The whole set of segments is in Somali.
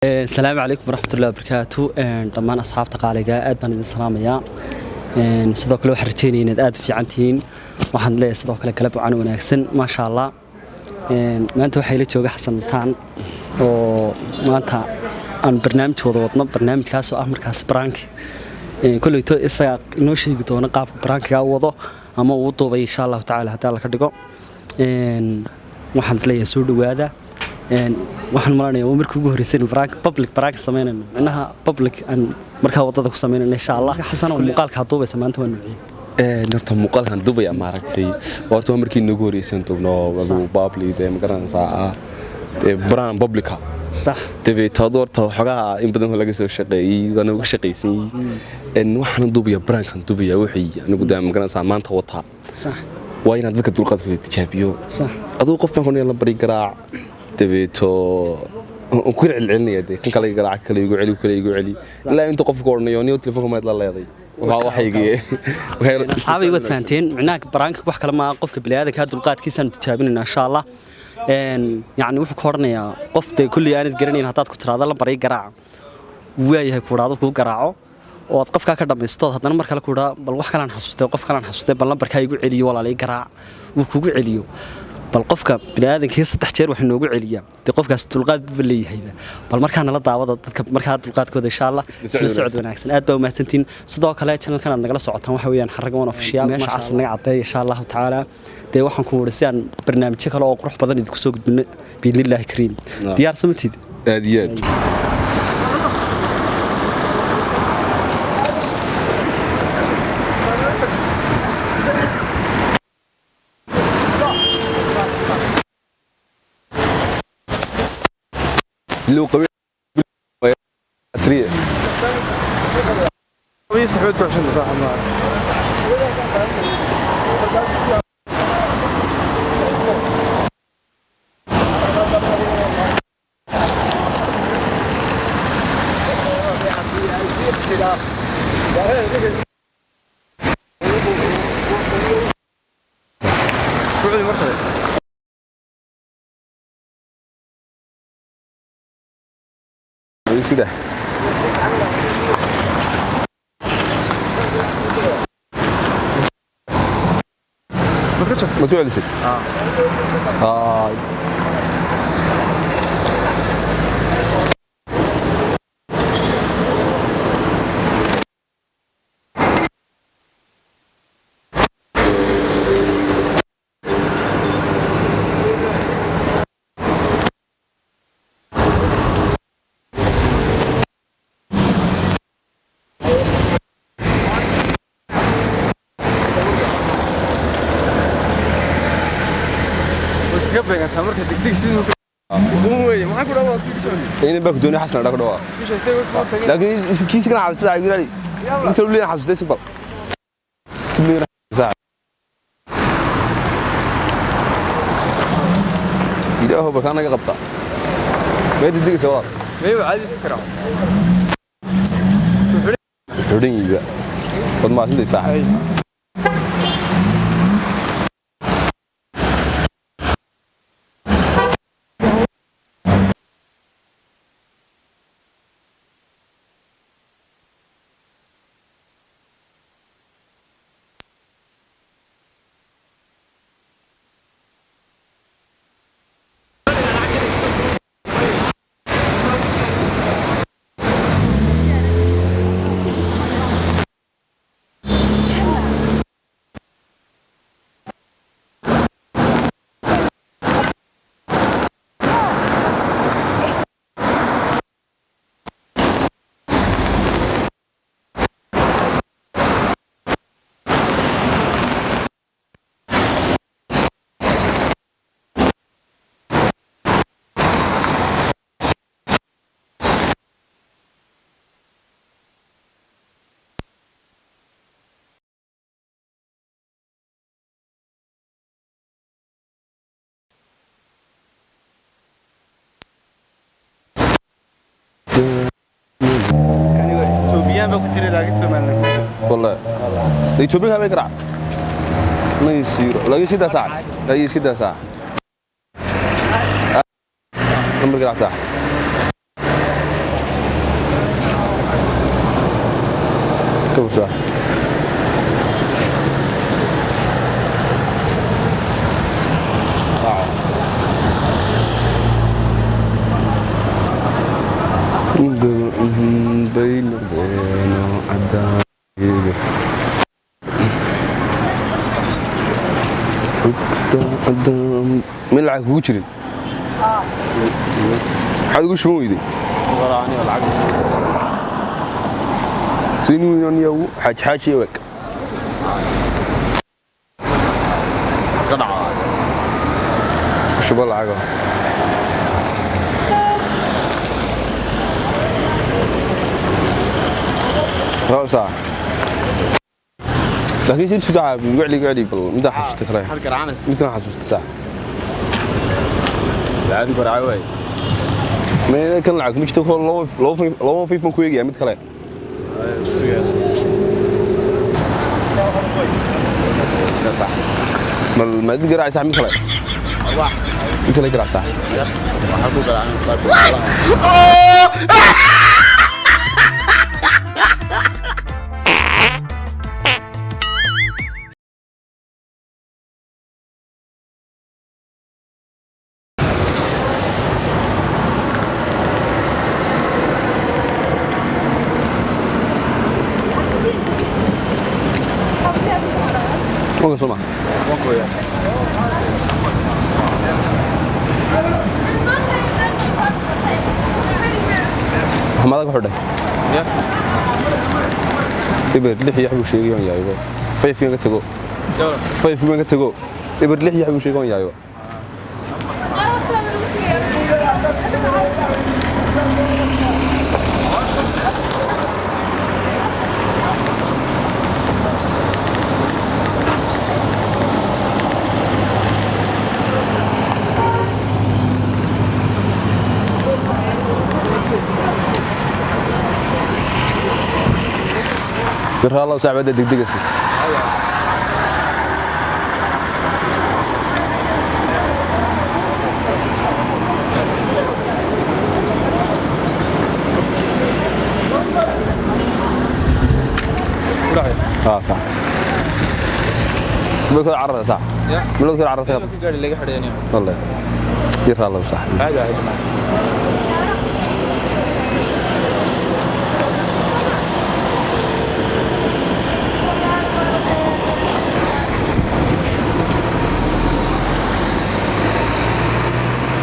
Asalaamu calaykum waraxmatullahi wabarakaatu. Dhammaan asxaabta qaaliga aad baan idin salaamayaa. Sidoo kale waxaan rajeynaya inaad aad u fiican tihiin. Waxaan leeyahay sidoo kale galab wacan wanaagsan, maasha Allah. Maanta waxaa ila jooga Xasan Mataan oo maanta aan barnaamij wada wadno, barnaamijkaasoo ah markaas prank. Kolleyto isagaa inoo sheegi doono qaabka prankiga u wado ama uu duubay, insha Allahu tacaala haddii Alla ka dhigo. Waxaan leeyahay soo dhowaada. Waxaan malanaya waa markii ugu horreysay prank, public prank samaynayno, micnaha public aan markaa wadada ku samaynayno, insha Allah. Xasan, oo muuqaalka duubaysa maanta waa nuuciyey? Horta muuqaalkan duubaya, maaragtay, horta waa markii nagu horreysay duubno adigu public, dee ma garanaysaa, ah dee prank publica. Dabeetood horta waxoogaa in badan laga soo shaqeeyey, waana uga shaqaysanyey. Waxaana duubaya prankan duubaya wixii anigu dee ma garanaysaa maanta wataa waa inaan dadka dulqaadkooda tijaabiyo. Adigu qof baan ku la bari garaac, dabeeto aan ku celcelinaya, dee kan kale garaac, kale igu celi, kale igu celi, ilaa inta qofku odhanayo niyo telefoonka maad la leeday. Waxaygii Asxaabay, waad fahanteen, micnaha pranka wax kale maaha, qofka bini'aadanka dulqaadkiisaan tijaabinayna, insha Allah. Yacni wuxuu ka odhanayaa qof dee kulley aanad garanayn haddaad ku tiraado la baray garaaca, waayahay ku idhaado kuu garaaco oo aad qofkaa ka dhammaystood, haddana mar kale ku idhaa bal wax kalaan xasuustay, qof kalaan xasuustay, bal lambarkaa igu celiyo walaal, ii garaac, uu kugu celiyo. Bal qofka bini'aadankii saddex jeer wax inoogu celiyaa, dee qofkaas dulqaad buuba leeyahayba. Bal markaa nala daawada dadka markaa dulqaadkooda, insha Allah. Isla socod wanaagsan, aad baa umahadsantihiin. Sidoo kale channelkan aad nagala socotaan waxa weeyaan Xaraga One Official. Meesha cas naga caddeeya, insha Allahu tacaala. Dee waxaan ku wuri si aan barnaamijyo kale oo qurux badan idinku soo gudbino, biidnillaahi kariim. Diyaar samatid? Aad iyo aad. لو قوي تريه. يستحمل عشان صح. Isku dah. Ma ku celisay? Ah. Iskaga beegantaa marka degdeg siduu weeye, maxaa ku dhawaa? Inay baa ku doonay Xasan dhago dhawaa. Laakiin kiisi kana xasuustay ay giraali. Inta uu leeyahay xasuustay simple. Kulli saac. Ilaahu barkaan naga qabta. Ma degdegaysa walaal? Meeyo, caadi iska karaa. Xudhan yiba. Wad maasintay saax. Etoobiyaan baa ku jira laakiin Somaliland. Wallahi Etoobiya bay garaac ma yisiiro, laakiin iska daa saac, laakiin iska daa saac, lambar garaac saac. Soo. بين بين عدايق من lacag kugu jirin, maxaad ugu shuban weyday? Siin weynaniyagu xaaji xaaji eweg. Iska dhaca. Shubo lacaga. Rosa laakiin si sudaa wicli wicli, bal midaan xasuusta kale. Maxaad garacanaysa? Midkaan xasuusta saa. Caadi garaaca waay. Ma kan lacag ma jirto? Laba laba fiif baan ku eegayaa mid kale. Sax. Mal maad garaacaysaa mid kale, mid kale garaacsaa. Waxaa ku garacanaysaa. Wanka soo ma? Maxamadaa ku xidhay? Eber lix iyo wax buu sheegay, waan yaayo. Five baan ka tago, five baan ka tago. Eber lix iyo wax buu sheegay, waan yaayo. Bir Allah saaxibada degdegaysa. اه صح، بلوك عرض صح، بلوك عرض صح. Gaari laga xidhay. والله يرى الله صح. Caadi caadi.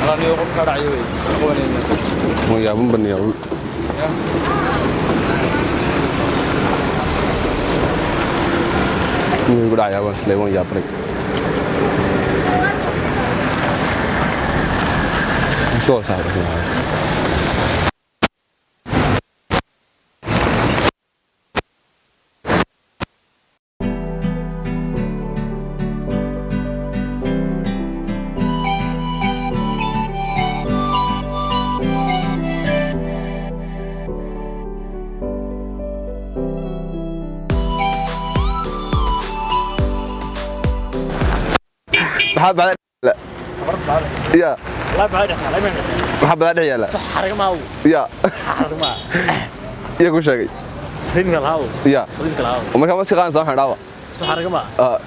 Alaniyo qof ka dhacay wey qabanayna. ويا بني. Inuu igu dhacayaa waan isleey, waan yaabray. Soo saaxiib. Maxaa bacda la ya? Maxaa bacda dhex yaala? Ya iya ku sheegay ya markaa ma si qaanaysa waxaan dhaawa. Ah,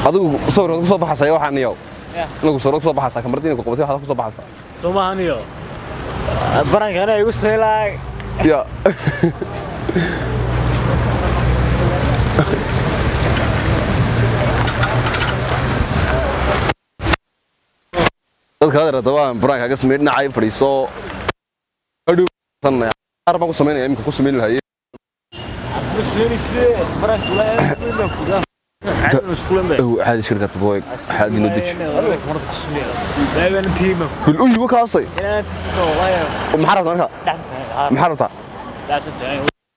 adigu sawir ku soo baxaysa waxaan niyow inagu sawir ku soo baxaysa kamaradiina ku qabatay, waxaad ku soo baxaysaa. Soomahaniyo barankana igu seelaay. Ya. Dadka hadda rabaan prank kaga sameyn dhinacay fadhiiso. Hadhow qaar baan ku sameynaya imika ku sameyn lahaye. Caadi iska dhigata boy, caadi noo deji. Bil uyi wakaasay. Maxaa rabtaa marka? Maxaa rabtaa?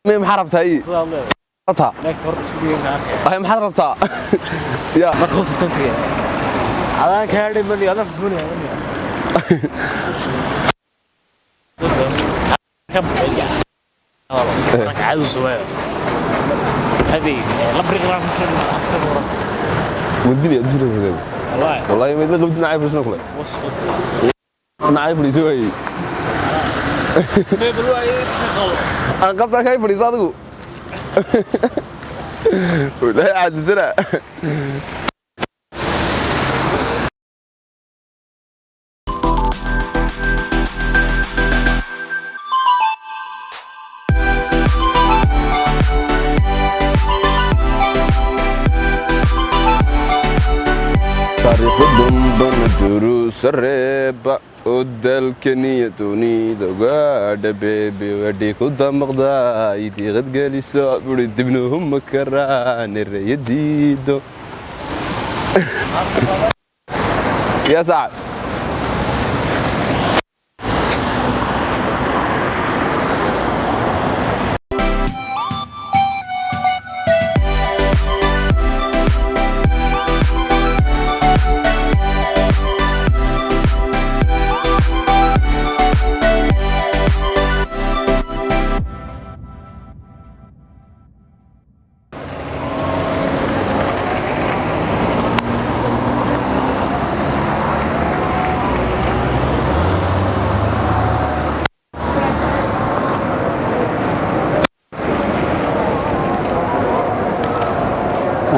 Maxaa rabtaa? Ii rabtaa? Ay, maxaad rabtaa ya? Adaan kaa dhiman, adaan doonaya. Caadi u soo هذه لبري غرام. Wadinaya adduunka. والله. Wallahi mid la qabdin dhinacay fadhiisana kule, dhinacay fadhiiso waayey. Aan qabta kay fadhiisa adigu. Wallaahi caajisana. Taariikhda dambana duruusa reeba oo dalkaniya dunida gaadha beebe wadhi ku damaqdaa idiiqad geliso buri dibnuhuma karaan eraya diido yaa sacad.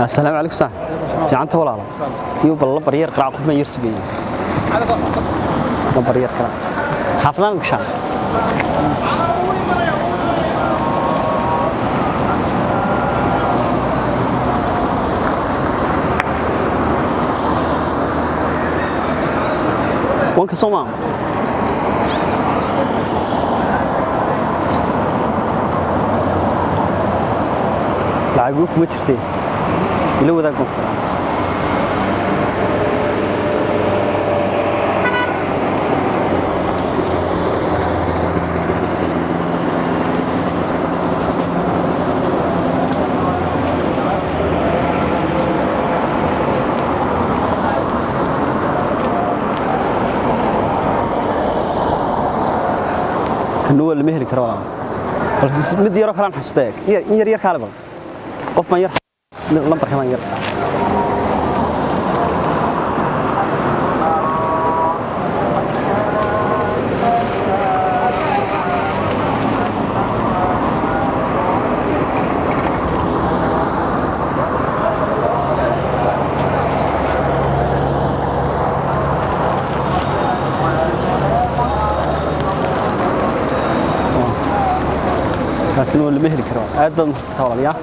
Asalaamu calaykum saaxib. Fiicanta walaalo? Iyo bal la baryar qaraac, qof ma yar sugayay. La baryar qaraac. Xaafadaan gashaan. Wanka soo maaha? Lacag kuma jirtee. Ila wadaag baan ku qaraacaysa. Kan waa lama heli karo walaal. Bal mid yaroo kalaan xasuustay. In yar yar kaale bal. Qof baan yar lambarka baan yar. Kaasina waa lama heli karo. Aad baad mahadsantahay walaalayaal.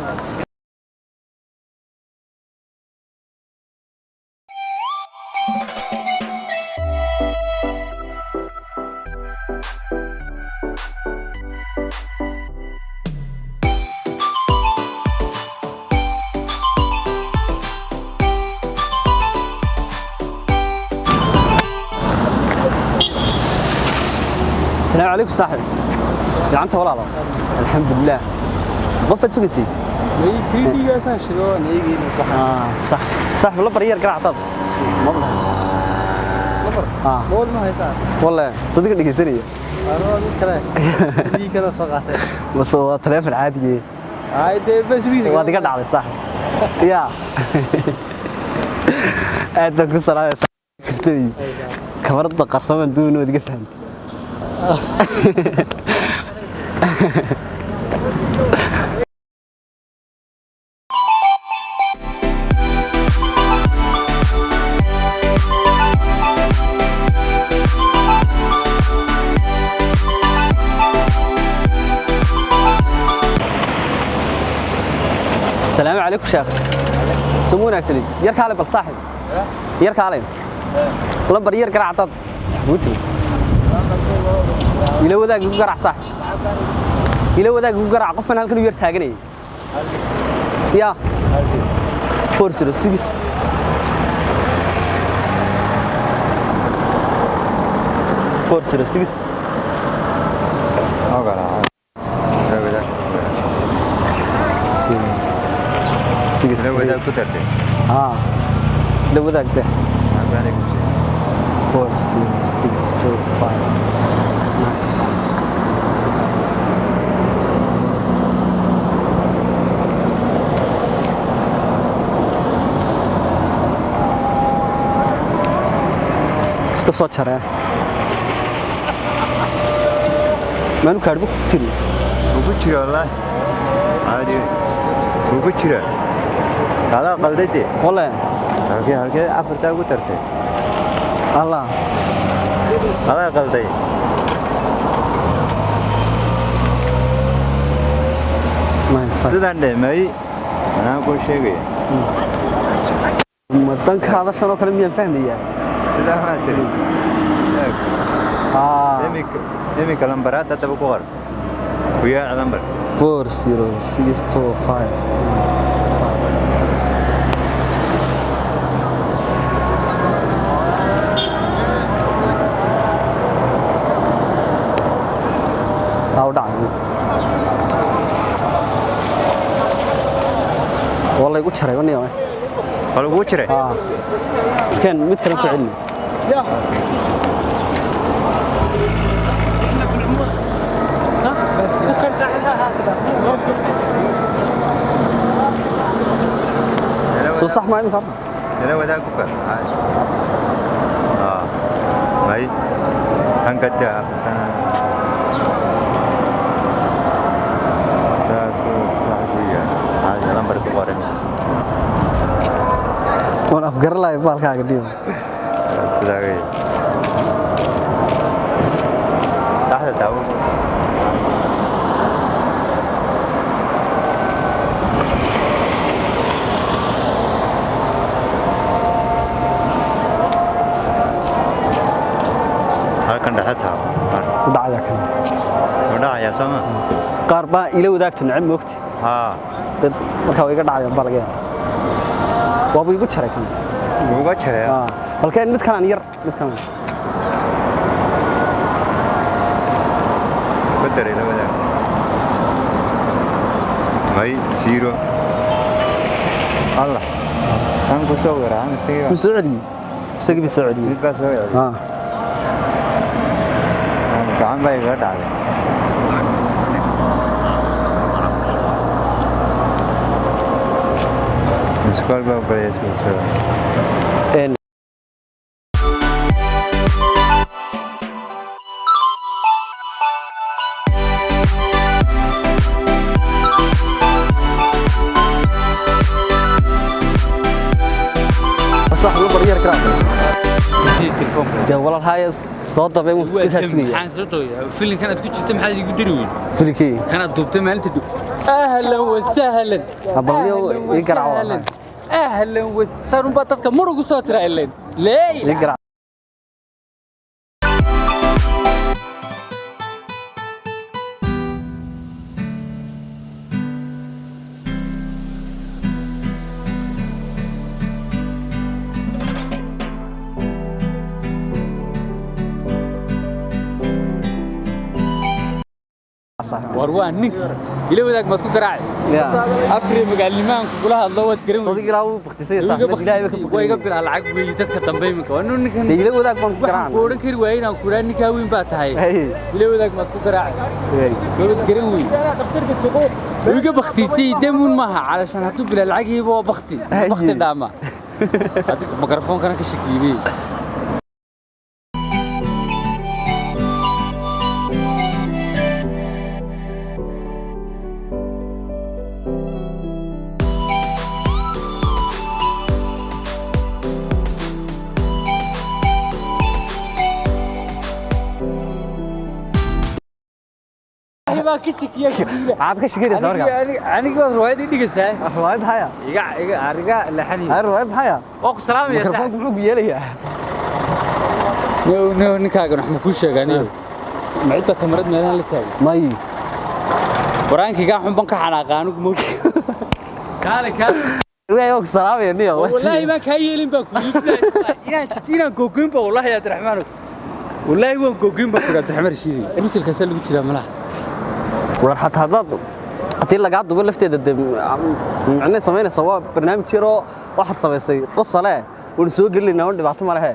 السلام عليكم صاحبي. Gacanta walaalo. Alxamdulilah. Qof baad sugaysay? 3D-gaasaan shido aan eegayna waxa. Ah, sax. Saaxib, la baryar garaactaad. Ma hayso? Ah. Mool ma haysaa? Wallahi, sadiga dhegeysanaya. Anoo mid kale. 3D kana soo qaatay. Bas waa taleefan caadi. Ay dee bas wiisi. Waad iga dhacday saaxib. Ya. Aad baan ku salaamay kaftay. Kamarada qarsoon duun waad iga fahantay. السلام عليكم شيخ. سمونا wanaagsanid. Yar kaale bal saaxib. Yar kaale. Lambar yar garaactad. Buuti. Ila wadaag ugu garaac saaxib. Ila wadaag ugu garaac qofkan halkan u yar taaganayay. Ya. 406. 406. Six. Ah. La wadaag de. 4062595. Iska soo jaree. Maanu kaadhba ku jirin. Wuu ku jira wallaahi. Caadi wuu ku jira. Adaa qalday dee. Wallahi. Halkee afartaa ugu tartay? Allah. Adaa qalday. Sidan dhe may anaa kuu sheegaya. Ma dankaada shan oo kale miyaan fahmayaa? Sidaa maa tiri. Iminka lambaraad haddaba ku qor. Ku yaac lambar. 4 0 6 2 5. Haa, u dhacay. Waa laygu jaray waniyo. Waa lagugu jiray? Haa. Keen mid kale ku celin. Soo sax ma imika? Nala wadaag ku kar. Caadi. May tan ka daa afartan. Saasuu sax ku yahay. Caadi lambar ku qoran. Waan afgaran lahay baalkaaga dhiyo. Sidaa wey. Dhaxda taawo. Halkan dhexe taawo. Ku dhacaya kan. Wuu dhacayaa soo ma? Qaar baa ila wadaagta neceb moogti. Haa. Dad markaa way iga dhacayaan baa laga yaabaa. Waabuu igu jaray kan. Wuu uga jaray. Haa. Balkeen mid kalaan yar mid kalaan. Ku daray la wadaag. May zero. Allah. Kan ku soo weerar isagii Wuu soo celiyey. Isagii buu soo celiyey. Mid baa soo weeraray. Haa. Gacan baa iga dhacday. Iskool baa baraya soo soo. Een sax loo bariyar karaa. Telefoonka. Dee walaal haya soo dabay wuu iska raasmiyay. Maxaan soo dhoweeyaa? Filinkan aad ku jirta maxaad iigu dari weyn? Filikii. Kanaad duubtay maalinta dhow. Ahlan wa sahlan. Abalniyo ii garaac walaal. Ahlan wa sahlan baa dadka mar ugu soo tira ileen. Lee Ii garaac. War waa ninka ila wadaag maad ku garaacay. Afri magaalnimaan kugula hadlo waad garan weyday. Sodiga ilaa uu baktisay saaxiib ilaahay ka Waa iga bilaa lacag weeye dadka dambe iminka. Waa inuu ninkan Dee ila wadaag baan ku waxaan garaacnaa. ku odhan kari waayey inaan ku idhaa ninkaa weyn baa tahay. Ila wadaag maad ku garaacay. Gabadh garan weyn. Wuu iga baktisay demuun maaha calashan hadduu bilaa lacag yahay waa bakti. Bakti dhaama. Adiga mikrofoonkana ka shakiibay. Baa ka shakiya. Maxaad ka shakinaysaa markaa? Aniga baad riwaayad ii dhigaysaa. Riwaayad haya. Iga ariga laxaniyo. Hay riwaayad haya. Waa ku salaamaya. Mikrofoonku muxuu ku yeelayaa? Niyow niyow ninkaagan wax ma kuu sheegaa niyow. Macidda kamarad meelahan la taagan. May. Waraankigaa xun baan ka xanaaqa anigu moog. Kaale kaale. Ilaahay waa ku salaamaya niyow. Wallaahi baan kaa yeelin baan ku yidhi. Inaan inaan googoyn baa wallaahi Cabdiraxmaan. Wallaahi waan googoyn baan ku yidhi Cabdiraxmaan Rashiidi. Musalkaasaa lagu jiraa malaha. War xataa haddaad haddii lagaa dubo lafteeda dee micnay samaynaysa waa barnaamij yar oo waxaad samaysay qosole waan soo gelinaynaa oon dhibaato ma lehe.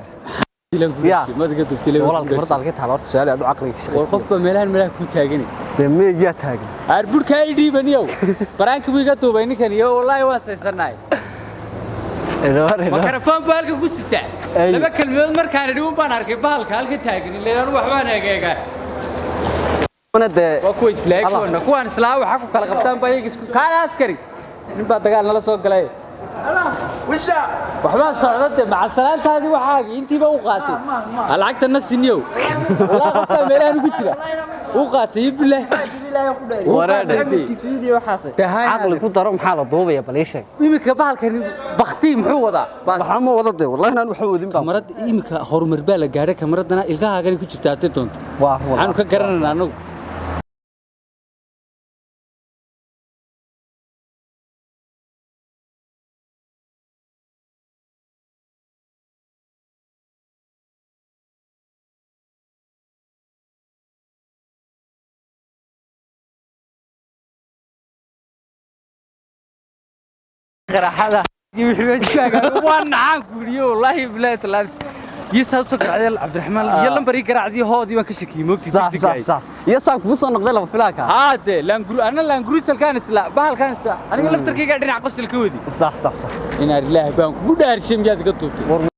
Ya. Madiga dubtay Walaalka kamarada halkee taala horta su'aal aad u caqliga ka War shaqeysa. qofba meelahan meelaha ku taagan. Dee meeyaa taagan. Aar burka ay dhiibaniyow. Baraanka buu iga duubay ninkan iyo wallaahi waan saysanay. Mikrafoon baa halka ku sitaa. Ay. Laba kelmadood markaan idhi un baan arkay bahalka halka taagan ilaa anu waxbaan egeegaa. Dee Waa kuwa islaagkoona, kuwaan islaa waxaa ku kala qabtaan ba iyaga isku kaala. Askari nin baa dagaal nala soo galay, waxbaa socda de. Macasalaantaadii waxaagii intiiba u qaatay. Lacagta na siniyow, walaa qofkaa meelahan ugu jira u qaatay iyo bilah. Caqli ku daro, maxaa la duubaya? Bal ii sheeg. Iminka bahalkani baktii muxuu wadaa baas? Waxaa ma wada dee, wallahi inaan waxa wadin baa. Kamarad iminka horumar baa la gaadhay, kamaradana ilkahaagani ku jirta haddii doonto. Waa. Waxaanu ka garanaynaa anagu. Qaraxada iyo wixii baa jikaaga waa nacaan kuuriyo, wallaahi bilaahi talaabti iyo saa soo garaacday Cabdiraxmaan iyo lambarii garaacdii hoodii baan ka shakiyey, moogtii. Sax sax sax, iyo saan kugu soo noqday laba filaanka. Haa dee, laanguru ana laangurisalkaan isla bahalkaan isla aniga laftarkayga dhinac qosol ka wadi. Sax sax sax. Inaad ilaahay baan kugu dhaarshay, miyaad iga duubtay?